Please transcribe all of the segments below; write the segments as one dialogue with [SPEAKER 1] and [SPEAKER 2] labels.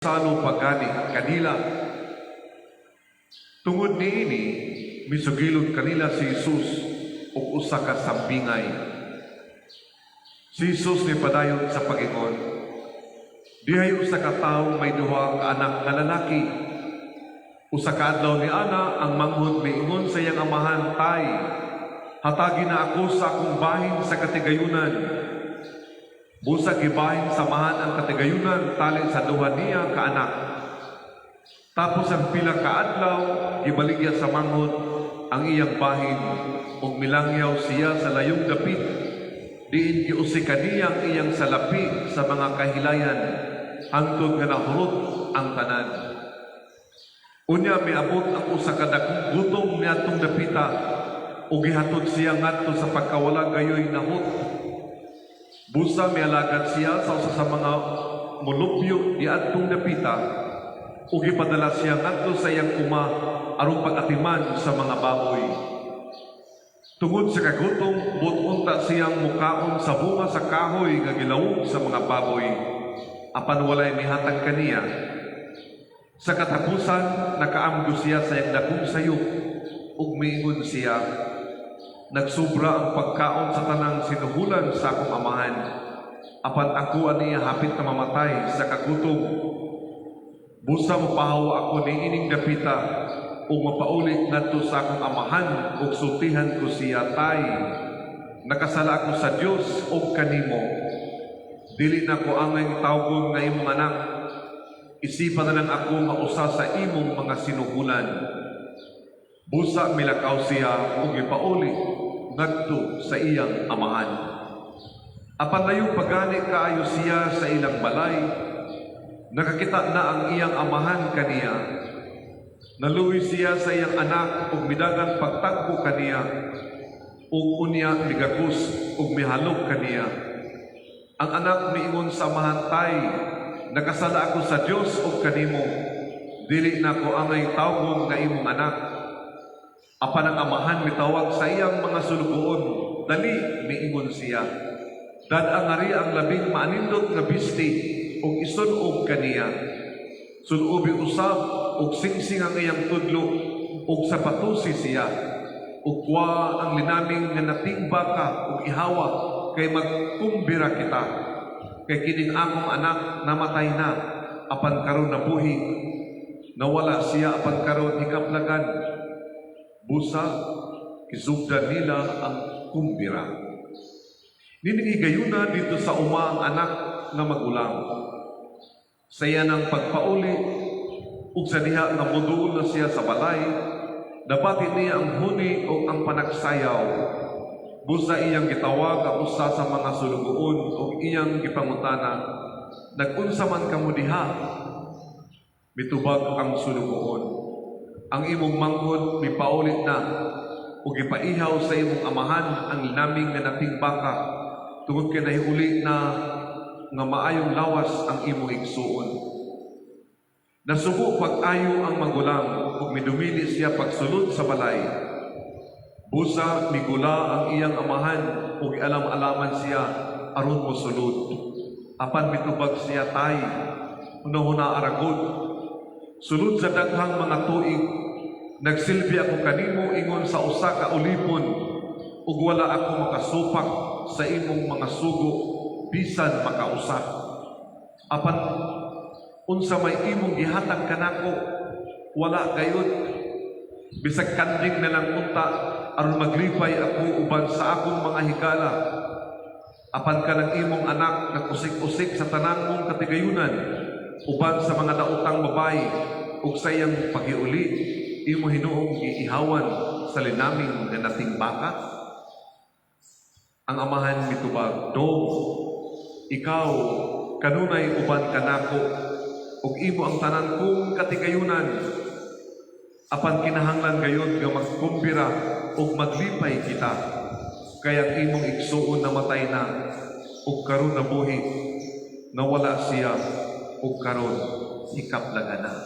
[SPEAKER 1] Salo pa gani kanila. Tungod niini, misugilon kanila si Jesus og usa ka sambingay. Si Jesus nipadayon sa pag-ingon, "Dihay usa ka tawo may duha ka anak nga lalaki. Usa ka adlaw ni ana, ang manghod miingon sa iyang amahan, 'Tay, hatagi na ako sa akong bahin sa katigayunan.' Busa gibahin sa amahan ang katigayunan tali sa duha niya ka anak. Tapos ang pila ka adlaw, gibaligya sa manghod ang iyang bahin ug milangyaw siya sa layong dapit. Diin giusikan niya ang iyang salapi sa mga kahilayan hangtod nga nahurot ang tanan. Unya miabot ang usa ka dakong gutom niadtong dapita ug gihatod siya ngadto sa pagkawala gayoy nahot. Busa mialagad siya sa usa sa mga molupyo niadtong dapita ug gipadala siya ngadto sa iyang uma aron pag-atiman sa mga baboy. Tungod sa kagutom, buot unta siyang mukaon sa bunga sa kahoy nga gilawog sa mga baboy, apan walay mihatag kaniya. Sa katapusan, nakaamgo siya sa iyang dakong sayop ug miingon siya, 'Nagsubra ang pagkaon sa tanang sinuhulan sa akong amahan. Apan ako aniya hapit na mamatay sa kagutom. Busa mapahawa ako niining dapita ug mapauli ngadto sa akong amahan ug sultihan ko siya, 'Tay, nakasala ako sa Dios ug kanimo. Dili na ko angay tawgon nga imong anak. Isipa na lang ako nga usa sa imong mga sinuhulan.' Busa milakaw siya ug gipauli ngadto sa iyang amahan. Apan layo pa gani kaayo siya sa ilang balay, nakakita na ang iyang amahan kaniya. Naluoy siya sa iyang anak ug midagan pagtagbo kaniya ug unya migakos ug mihalok kaniya. Ang anak miingon sa amahan, 'Tay, nakasala ako sa Dios ug kanimo. Dili na ko angay tawgon nga imong anak.' Apan ang amahan mitawag sa iyang mga sulugoon. 'Dali,' miingon siya. 'Dad-a ngari ang labing maanindot nga bisti ug isun-ob kaniya. Sun-obi usab ug singsing ang iyang tudlo ug sapatusi siya. Ug kuhaa ang linaming nga nating baka ug ihawa kay magkumbira kita. Kay kining akong anak namatay na apan karon nabuhi. Nawala siya apan karon hikaplagan.' Busa gisugdan nila ang kumbira. Niining higayuna didto sa uma ang anak nga magulang. Sa iyang pagpauli ug sa diha nga moduol na siya sa balay, nabati niya ang huni ug ang panagsayaw. Busa iyang gitawag ang usa sa mga sulugoon ug iyang gipangutana, 'Nag-unsa man kamo diha?' Mitubag ang sulugoon, 'Ang imong manghod mipauli na ug gipaihaw sa imong amahan ang linaming nga nating baka tungod kay nahiuli na nga maayong lawas ang imong igsuon.' Nasubo pag-ayo ang magulang ug midumili siya pagsulod sa balay. Busa migula ang iyang amahan ug alam-alaman siya aron mosulod. Apan mitubag siya, 'Tay, hunahunaa ra gud. Sulod sa daghang mga tuig, nagsilbi ako kanimo ingon sa usa ka ulipon ug wala ako makasupak sa imong mga sugo bisan makausa. Apan unsa may imong gihatag kanako? Wala gayud. Bisag kanding na lang unta aron maglipay ako uban sa akong mga higala. Apan kanang imong anak nag-usik-usik sa tanan mong katigayunan uban sa mga daotang babayi ug sa iyang paghiuli imo hinuong giihawan sa linaming nga nating baka.' Ang amahan mitubag, 'Dong, ikaw kanunay uban kanako ug imo ang tanan kong katigayunan. Apan kinahanglan gayud nga magkumbira ug maglipay kita. Kay ang imong igsuon namatay na ug karon nabuhi, nawala siya ug karon hikaplagan na.'"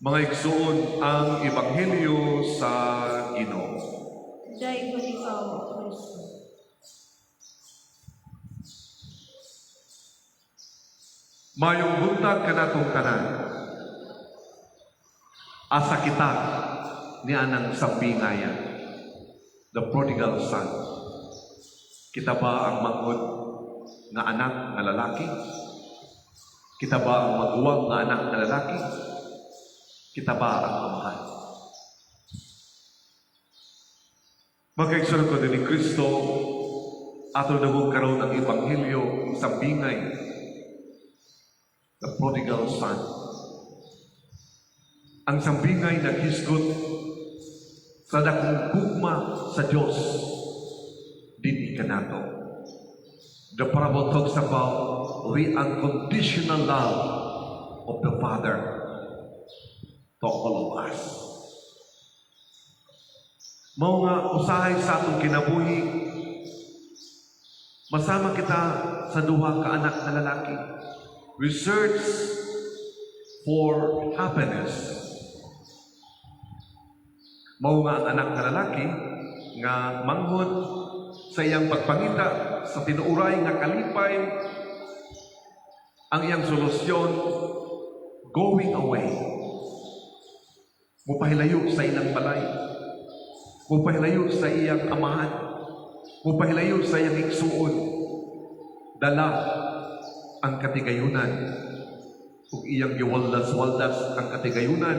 [SPEAKER 1] Mga igsuon, ang ebanghelyo sa Ginoo.
[SPEAKER 2] Daygon ikaw, O Kristo.
[SPEAKER 1] Mayong buntag kanatong tanan. Asa kita ni anang sambingayan, the prodigal son? Kita ba ang manghod nga anak nga lalaki? Kita ba ang maguwang nga anak nga lalaki? Kita ba ang amahan? Mga kaigsuonan ko ni Kristo, ato dungog karon ang Ebanghelyo, sambingay, the prodigal son. Ang sambingay naghisgot sa dakong gugma sa Dios dinhi kanato. The parable talks about the unconditional love of the Father to all of us. Mao nga usahay sa atong kinabuhi, masama kita sa duha ka anak na lalaki. We search for happiness. Mao nga ang anak na lalaki nga manghod, sa iyang pagpangita sa tinuuray nga kalipay, ang iyang solusyon, going away. Mupahilayo sa ilang balay. Mupahilayo sa iyang amahan. Mupahilayo sa iyang igsuon. Dala ang katigayunan ug iyang giwaldas-waldas ang katigayunan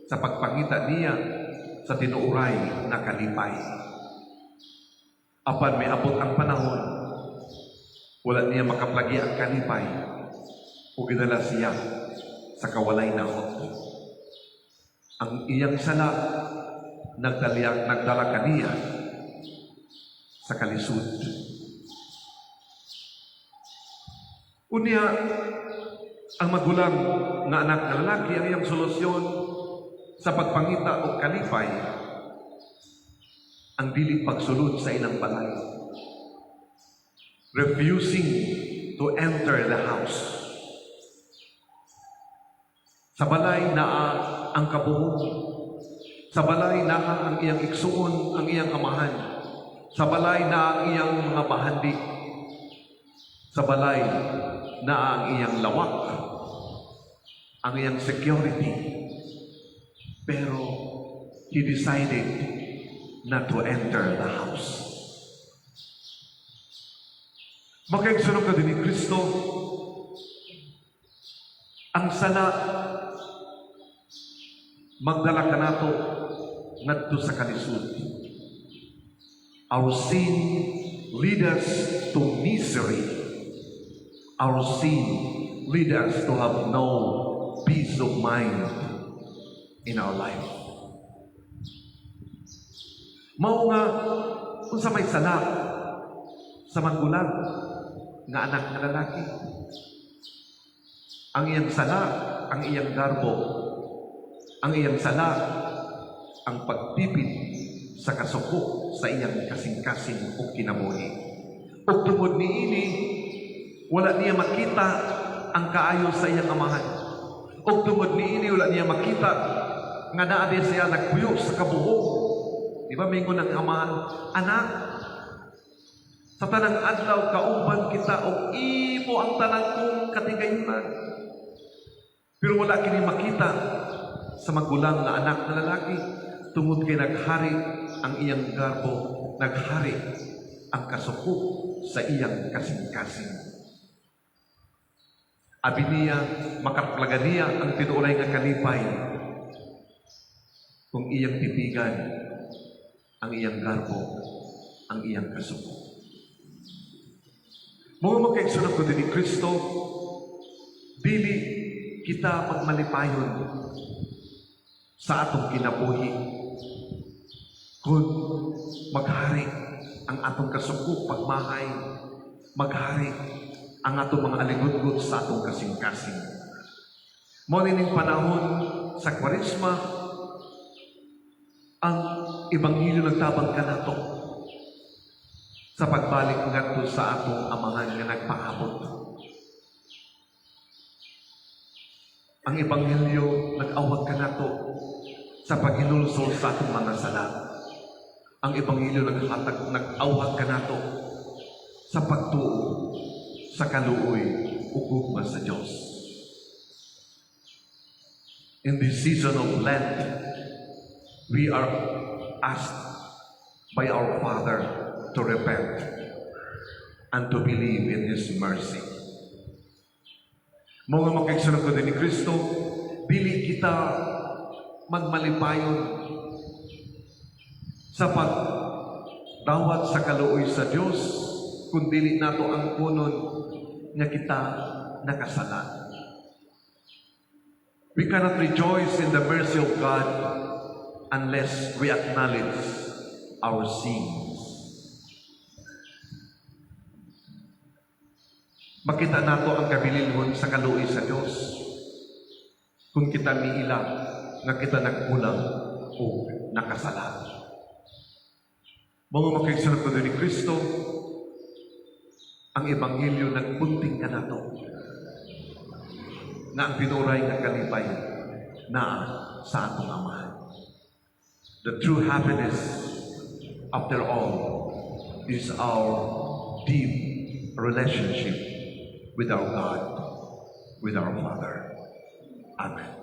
[SPEAKER 1] sa pagpangita niya sa tinuuray na kalipay. Apan may abot ang panahon, wala niya makaplagi ang kalipay ug gidala siya sa kawalay nahot. Ang iyang sala nagdala kaniya sa kalisod. Unya, ang magulang nga anak nga lalaki, ang iyang solusyon sa pagpangita og kalipay, ang dili pagsulod sa ilang balay. Refusing to enter the house. Sa balay naa ang kabuhong. Sa balay naa ang iyang igsuon, ang iyang amahan. Sa balay naa ang iyang mga bahandi. Sa balay naa ang iyang lawak, ang iyang security. Pero he decided not to enter the house. Mga kaigsuonan ko ni Kristo, ang sala magdala kanato ngadto sa kalisod. Our sin lead us to misery. Our sin lead us to have no peace of mind in our life. Mao nga unsa may sala sa magulang nga anak nga lalaki? Ang iyang sala, ang iyang garbo. Ang iyang sala, ang pagtipid sa kasuko sa iyang kasing-kasing o kinabuhi. Ug tungod niini, wala niya makita ang kaayo sa iyang amahan. Ug tungod niini, wala niya makita nga naa diay siya nagpuyo sa kabuhong. Di ba mingon ang amahan, "Anak, sa tanang adlaw kauban kita og imo ang tanan kong katigayunan." Pero wala kini makita sa magulang nga anak na lalaki tungod kay naghari ang iyang garbo, naghari ang kasuko sa iyang kasing-kasing. Abi niya, makaplaga niya ang tinuoray nga kalipay kung iyang tipigan ang iyang garbo, ang iyang kasuko. Mga magkaigsuonan ko ni Kristo, dili kita magmalipayon sa atong kinabuhi kung maghari ang atong kasuko pagmahay, maghari ang atong mga aligudgod sa atong kasing-kasing. Mao ning panahon sa Kwaresma, ang Ebanghelyo nagtabang kanato sa pagbalik ngadto sa atong amahan nga nagpaabot. Ang Ebanghelyo nag-awhag kanato sa paghinulsol sa atong mga sala. Ang Ebanghelyo naghatag, nag-awhag kanato sa pagtuo sa kaluoy ug gugma sa Dios. In this season of Lent, we are asked by our Father to repent and to believe in His mercy. Mga mga ko ni Kristo, dili kita magmalipayon sa pagdawat sa kaluoy sa Dios kung dili nato angkonon nga kita nakasala. We cannot rejoice in the mercy of God unless we acknowledge our sins. Makita nato ang kabililhon sa kaluoy sa Dios kung kita miila nga kita nagkulang o nakasala. Mga makaigsoon ko ni Kristo, ang Ebanghelyo nagpunting kanato nga ang tinuray nga kalipay naa sa atong Amahan. The true happiness, after all, is our deep relationship with our God, with our Father. Amen.